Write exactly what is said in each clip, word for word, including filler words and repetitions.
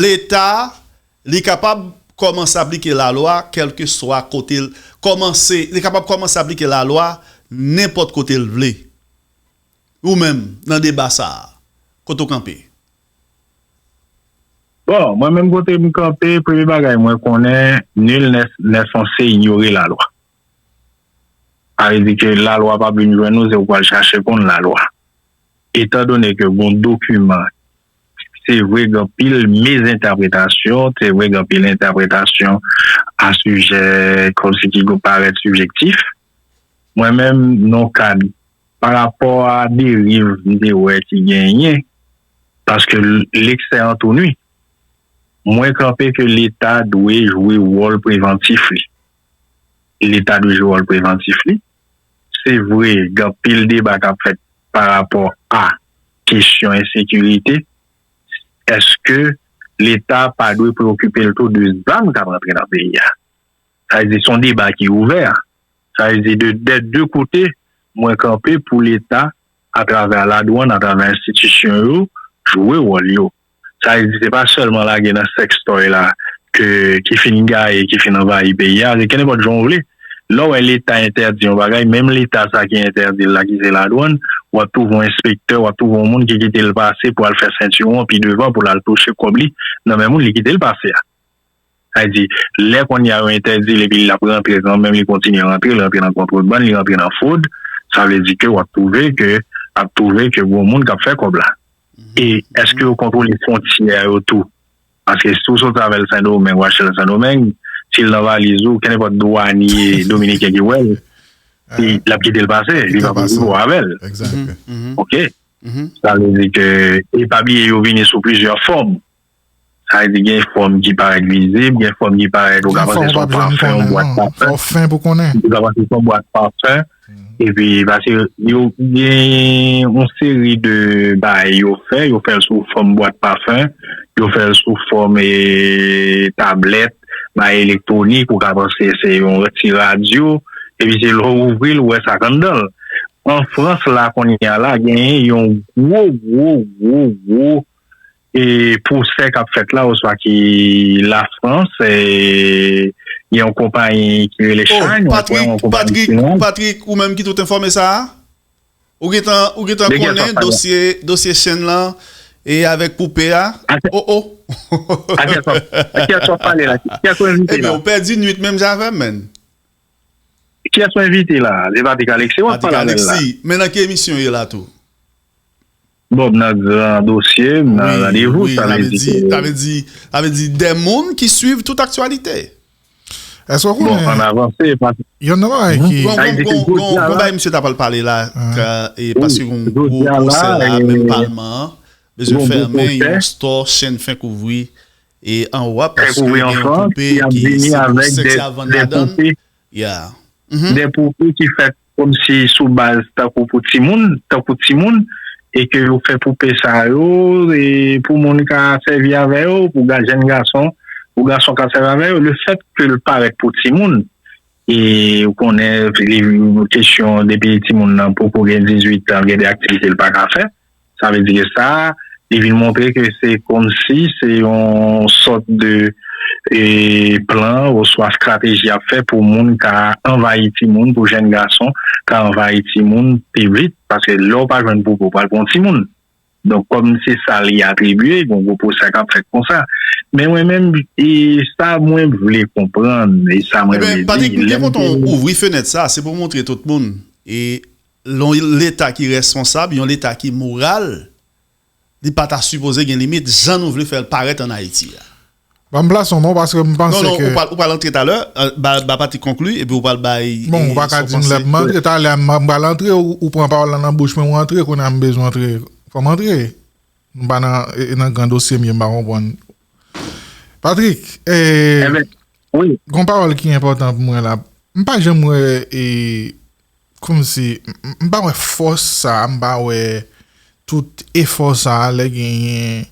Leta, li kapab kòmanse aplike lalwa, kèlkeswa kote l kòmanse, li kapab kòmanse aplike lalwa nenpòt kote l vle. Ou menm, nan deba sa a, kote w kanpe? Bon, mwen menm kote m kanpe, premye bagay mwen konnen, nul n'est n'est censé ignorer la loi. Sa vle di ke lalwa p ap vin jwenn ou, se ou pral chache konn lalwa. Etan done ke gon dokiman, se vre gen anpil mezentèpretasyon, se vre gen anpil entèpretasyon a sijè kòmsi ki parèt sibjektif. Mwen menm, nan kad, pa rapò a deriv m te wè ki genyen, paske l'excès en tout nuit, mwen kanpe ke Leta dwe jwe wòl prevantif li. Leta dwe jwe wòl prevantif li. Se vre, gen anpil deba k ap fèt pa rapò a kesyon ensekirite. Èske Leta pa dwe preokipe l tou de zam k ap rantre nan peyi a? Sa vle di se yon deba ki ouvè. Sa vle di de, de de kote, mwen kanpe pou Leta, atravè ladwann, atravè enstitisyon yo, jwe wòl yo. Sa vle di se pa sèlman lage nan sèkstòy la ke, ki fin gaye, ki fin anvayi peyi a, se kenenpòt jan w vle. Lè w wè Leta entèdi yon bagay, menm Leta sa ki entèdi l la, ki se ladwann, w ap twouve yon enspektè, w ap twouve yon moun ki kite l pase pou al fè sentiwon pi devan pou l al touche kòb li nan men moun li kite l pase a. Sa vle di, lè kounye a yo entèdi l epi l ap rantre kanmenm, li kontinye rantre, li rantre nan kontrebann, li rantre nan fwod, sa vle di ke w ap twouve ke, ap twouve ke gon moun k ap fè kòb la. E èske yo kontwole fwontyè yo tou? Paske si w soti avè l Sendomeng, w achte l Sendomeng, si l nan valiz ou, kenenpòt dwanye dominiken ki wè l, li, l ap kite l pase, li pa pou rive avè l. Exactly. Ok? Sa vle di ke, e pa bliye yo vini sou plizyè fòm. Sa vle di gen fòm ki parèt vizib, gen fòm ki parèt ou ka panse se yon pafen, yon bwat pafen. Fò w fen pou konnen. Ou ka panse se yon bwat pafen. Epi paske yo gen yon seri de bagay yo fè, yo fè l sou fòm bwat pafen, yo fè l sou fòm e, tablèt, bagay elektwonik, ou ka panse se yon ti radyo, epi se lè w ouvri l, ou wè sa k anndan l. An Frans la kounye a la, genyen yon gwo, gwo, gwo, gwo e pwosè k ap fèt la, oswa ki Lafrans, e, gen yon konpayi ki rele Shine, mwen kwè yon konpayi Patrik, chinwa. Patrik, ou menm ki tout enfòme sa a? Ou gentan, ou gentan De kiyès w konnen ap pale? Dosye, dosye Shine lan e avèk poupe a? Atè- Oh, oh! A kiyès w ap- a kiyès w ap pale la? Kiyès w envite Ebyen, la? Ou pèdi nwit menm jan avè m, menn. Kiyès w envite la? Se Patrick Alexis w ap Patrick pale avè l la? Alexis, men nan ki emisyon w ye la tou? Bon, m nan gran dosye, m nan randevou, Wi, sa sa vle vle di di, ke sa vle di, sa vle di de moun ki swiv tout aktyalite. Èske w Bon, ann konnen avanse, pa yon nan bagay ki Gon, Sa gon, vle di gon, ke jodi gon, a gon la- bagay misye ta pral pale la, ka- e, paske gon jodi gwo a la, pwosè la, e, menm palman an bezwen gon gwo fèmen pwosè. Yon store, Shane fenk ouvri e anwa, Fenk paske ouvri gen an yon Frans, poupe ki ap ki vini se pou avèk sèks de, y ap vann de ladan l. poupe. Yeah. De poupe ki fèt kòmsi sou baz tankou pou timoun, tankou timoun, e ke yo fè poupe sa yo e pou moun ka sèvi avè yo, pou ga- jèn gason, pou gason ka sèvi avè yo, le fèt ke l parèt pou timoun, e ou konnen li kesyon depi timoun nan poko gen dizuit an, gen de aktivite l pa ka fè. Sa vle di ke sa, li vin montre ke se kòmsi se yon sòt de e, plan oswa estrateji y ap fè pou moun ka anvayi timoun, pou jèn gason ka anvayi timoun pi vit, paske lè w pa jwenn poupe, w pral pran timoun. Donk, kòm se sa li atribye, gon gwo pwosè k ap fèt konsa. Men mwen menm, e sa mwen vle konprann, e sa mwen vle Ebyen, Patrick, di, m lè gen m kontan te w ouvri fenèt sa, se pou montre tout moun. E yon Leta ki responsab, yon Leta ki moral, li pa ta sipoze gen limit jan nou vle fè l parèt ann Ayiti a. Ban m plase yon mo paske m Non, panse non, ke ou pral, ou pral antre talè, euh, ba, ba Patrick konkli, epi ou pral bay Bon, ou e, pa ka sa w di m lè panse. m antre, talè m m pral antre, ou, ou pran pawòl la nan bouch mwen, ou antre, kounye a m bezwen antre. Fò m antre. M pa nan, e, nan gran dosye m ye, m pa konprann. Patrick, e, Enben, wi. gon pawòl ki enpòtan pou mwen la. M pa janm wè, e, kòmsi, m, m pa wè fòs sa, m pa wè tout efò sa, lè genyen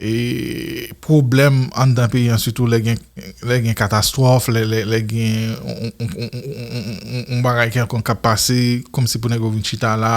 e, pwoblèm anndan peyi an, sitou lè gen, lè gen katastwòf, lè, lè, lè gen yon, yon, yon, yon, yon, yon bagay kèlkonk k ap pase, kòmsi pou nèg yo vin chita la,